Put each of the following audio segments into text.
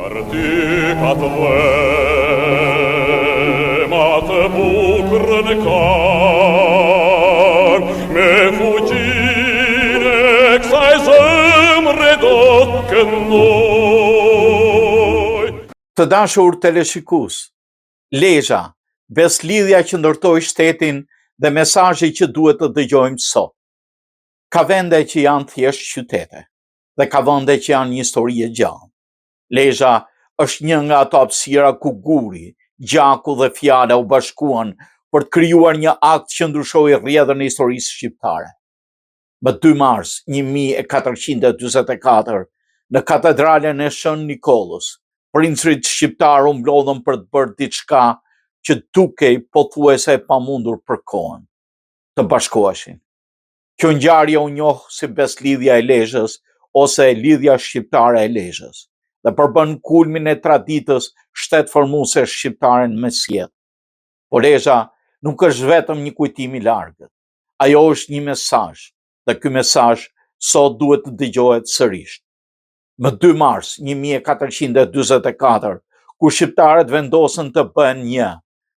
Artik atë dhe ma të bukurën kan Me fuqinë e kësaj zemre do të këndoj Të dashur teleshikues, Lezha, besëlidhja që ndërtoi shtetin dhe mesazhi që duhet të dëgjojmë sot. Ka vende që janë thjesht qytete dhe ka vende që janë një histori e gjallë. Lezha është një nga ato hapësira ku guri, gjaku dhe fjala u bashkuan për të krijuar një akt që ndryshoi rrjedhën e historisë shqiptare. Më 2 mars 1444, në katedralen e Shën Nikollës, princërit shqiptarë u mblodhën për të bërë diçka që dukej pothuajse e pamundur për kohën, të bashkoheshin. Kjo ngjarje u njoh si Besëlidhja e Lezhës ose Lidhja Shqiptare e Lezhës dhe përbën kulmin e traditës shtetformuese shqiptare në mesjetë. Por Lezha nuk është vetëm një kujtim i largët. Ajo është një mesazh dhe ky mesazh sot duhet të dëgjohet sërish. Më 2 mars 1444, kur shqiptarët vendosën të bëhen një,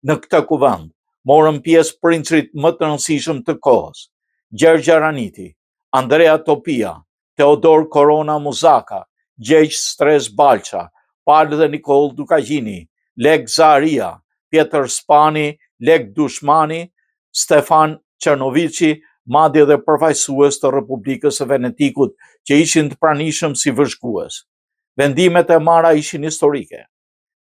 në këtë kuvend, morën pjesë princërit më të rëndësishëm të kohës, Gjergj Araniti, Andrea Topia, Teodor Korona Muzaka, Gjergj Stres Balsha, Pal dhe Nikollë Dukagjini, Lek Zaharia, Pjetër Spani, Lek Dushmani, Stefan Çernoviçi, madje dhe përfaqësues të Republikës së Venetikut që ishin të pranishëm si vëzhgues. Vendimet e marra ishin historike.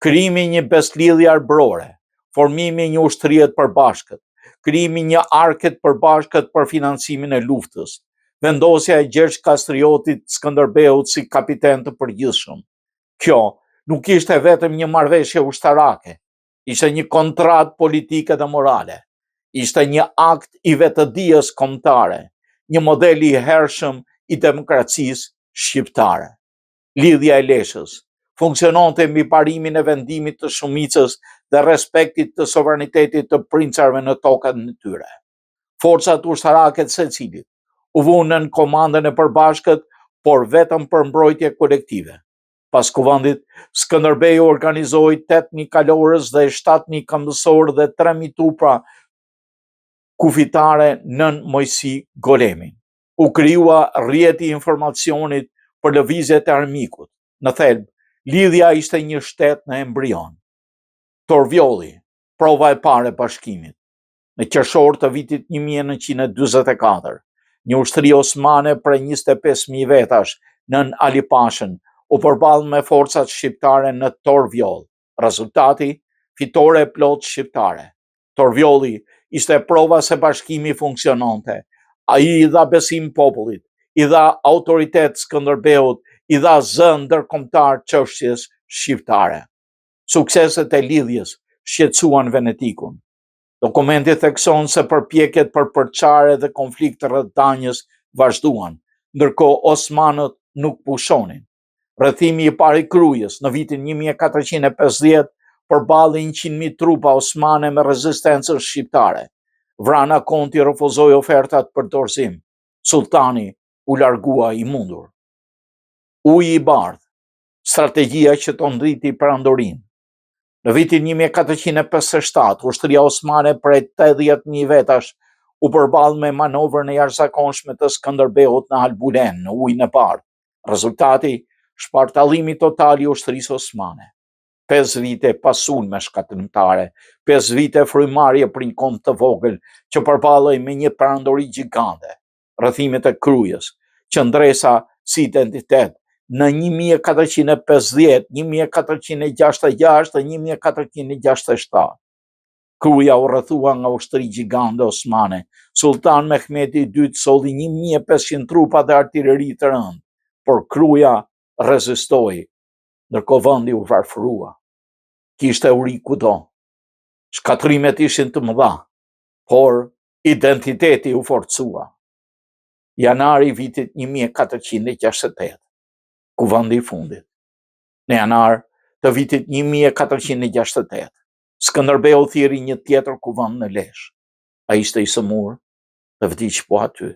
Krijimi i një besëlidhje arbërore, formimi i një ushtrie të përbashkët, krijimi i një arke të përbashkët për financimin e luftës, vendosja e Gjergj Kastriotit Skënderbeut si kapiten të përgjithshëm. Kjo nuk ishte vetëm një marrëveshje ushtarake, ishte një kontratë politike dhe morale, ishte një akt i vetëdijes kombëtare, një model i hershëm i demokracisë shqiptare. Lidhja e Lezhës funksiononte mbi parimin e vendimit të shumicës dhe respektit të sovranitetit të princërve në tokat e tyre. Forcat ushtarake të secilit u vunë nën komandën e përbashkët, por vetëm për mbrojtje kolektive. Pas kuvendit, Skënderbeu organizoi 8.000 kalorës dhe 7.000 këmbësorë dhe 3.000 trupa kufitare nën Moisi Golemin. U krijua rrjeti i informacionit për lëvizjet e armikut. Në thelb, lidhja ishte një shtet në embrion. Torviolli, prova e parë e bashkimit. Në qershor të vitit 1944, një ushtri osmane prej 25.000 vetash nën Ali Pashën u përball me forcat shqiptare në Torvioll. Rezultati, fitore e plotë shqiptare. Torviolli ishte prova se bashkimi funksiononte. Ai i dha besim popullit, i dha autoritet Skënderbeut, i dha zë ndërkombëtar çështjes shqiptare. Sukseset e lidhjes shqetësuan Venetikun. Dokumenti thekson se përpjekjet për përçarje dhe konflikt rreth Danjës vazhduan, ndërkohë osmanët nuk pushonin. Rrethimi i parë i Krujës në vitin 1450 përballi 100.000 trupa osmane me rezistencën shqiptare. Vrana Konti refuzoi ofertat për dorëzim. Sulltani u largua i mundur. Uji i bardhë, strategjia që tronditi perandorinë. Në vitin 1457, ushtria osmane prej 80.000 vetash u përball me manovrën e jashtëzakonshme të Skënderbeut në Albulenë, në Ujin e Bardhë. Rezultati, shpartallimi total i ushtrisë osmane. 5 vite pa sulme shkatërrimtare, 5 vite frymëmarrje për një komb të vogël që përballej me një perandori gjigante. Rrethimet e Krujës, qëndresa si identitet në 1450, 1466 dhe 1467. Kruja u rrethua nga ushtri gjigande osmane. Sulltan Mehmeti i II solli 1500 trupa dhe artileri të rëndë, por Kruja rezistoi, ndërkohë vendi u varfërua. Kishte uri kudo. Shkatërrimet ishin të mëdha, por identiteti u forcua. Janari i vitit 1468, kuvendi i fundit. Në janar të vitit 1468, Skënderbeu thirri një tjetër kuvend në Lezhë. Ai ishte i sëmurë dhe vdiq po aty.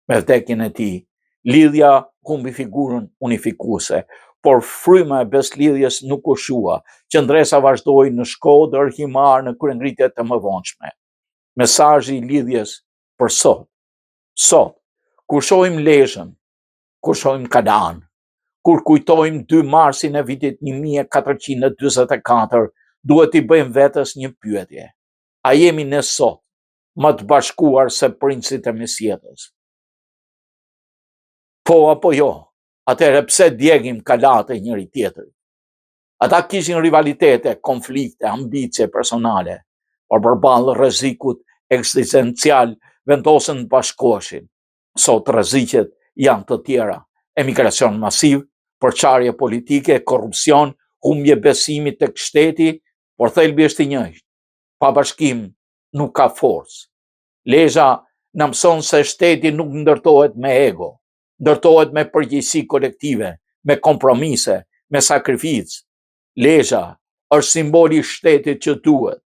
Me vdekjen e tij, lidhja humbi figurën unifikuese, Por fryma e Besëlidhjes nuk u shua, qëndresa vazhdoi në Shkodër, Himarë, në kryengritje të mëvonshme. Mesazhi i lidhjes për sot. Sot, kur shohim Lezhën, kur shohim Kalanë, kur kujtojmë 2 marsin e vitit 1444, duhet t'i bëjmë vetes një pyetje. A jemi ne sot më të bashkuar se prinjësit e mesjetës? Po apo jo, atëherë pse djegim kalatë e njëri-tjetrit? Ata kishin rivalitete, konflikte, ambicie personale, por përballë rrezikut ekzistencial vendosën të bashkoheshin. Sot rreziqet janë të tjera, emigracion masiv, përçarje politike, korrupsion, humbje besimi tek shteti, por thelbi është i njëjtë. Pa bashkim nuk ka forcë. Lezha na mëson se shteti nuk ndërtohet me ego, ndërtohet me përgjegjësi kolektive, me kompromise, me sakrificë. Lezha është simboli i shtetit që duhet.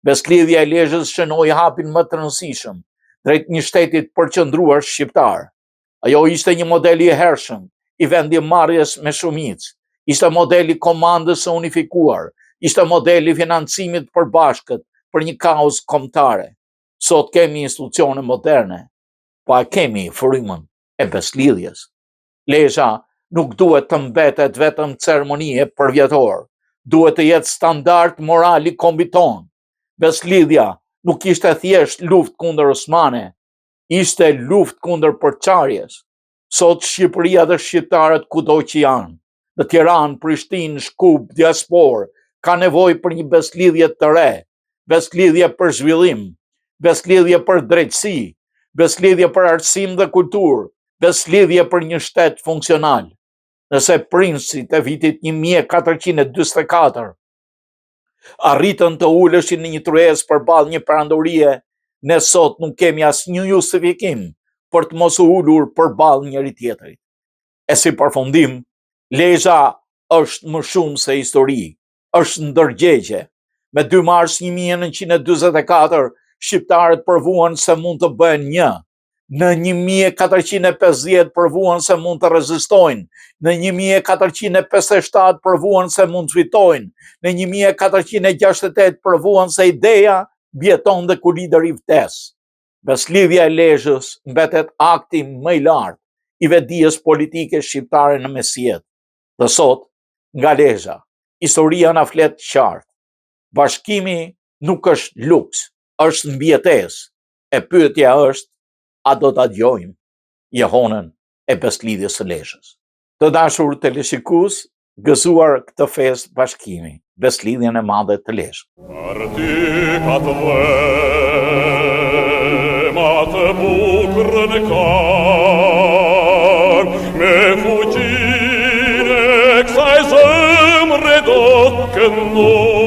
Besëlidhja e Lezhës shënoi hapin më të rëndësishëm drejt një shteti të përqendruar shqiptar. Ajo ishte një model i hershëm i vendimmarrjes me shumicë, ishte model i komandës së unifikuar, ishte model i financimit të përbashkët për një kauzë kombëtare. Sot kemi institucione moderne, po a kemi frymën e besëlidhjes. Lezha nuk duhet të mbetet vetëm ceremoni e përvjetor, duhet të jetë standard moral i kombit tonë. Besëlidhja nuk ishte thjesht luftë kundër osmane, ishte luftë kundër përçarjes. Sot Shqipëria dhe shqiptarët kudo që janë, në Tiranë, Prishtinë, Shkup, diasporë, ka nevojë për një besëlidhje të re, besëlidhje për zhvillim, besëlidhje për drejtësi, besëlidhje për arsim dhe kulturë, besëlidhje për një shtet funksional. Nëse prijësit e vitit 1444 arritën të uleshin në një tryezë përballë një perandorie, ne sot nuk kemi asnjë justifikim për të mos u ulur përballë njëri-tjetrit. E si përfundim, Lezha është më shumë se histori, është ndërgjegje. Me 2 mars 1944, shqiptarët provuan se mund të bëhen një. Në 1450 provuan se mund të rezistojnë. Në 1457 provuan se mund të fitojnë. Në 1468 provuan se ideja mbijeton dhe kur lideri vdes. Besëlidhja e Lezhës mbetet akti më i lartë i vetëdijes politike shqiptare në mesjetë. Dhe sot, nga Lezha, historia na flet qartë. Bashkimi nuk është luks, është mbijetesë. E pyetja është, a do ta dëgjojmë jehonën e Besëlidhjes së Lezhës? Të dashur teleshikues, gëzuar këtë festë bashkimi, Besëlidhjen e madhe të Lezhës. Për ty atdhe ma të bukurën kam, me fuqinë e kësaj zemre do të këndoj.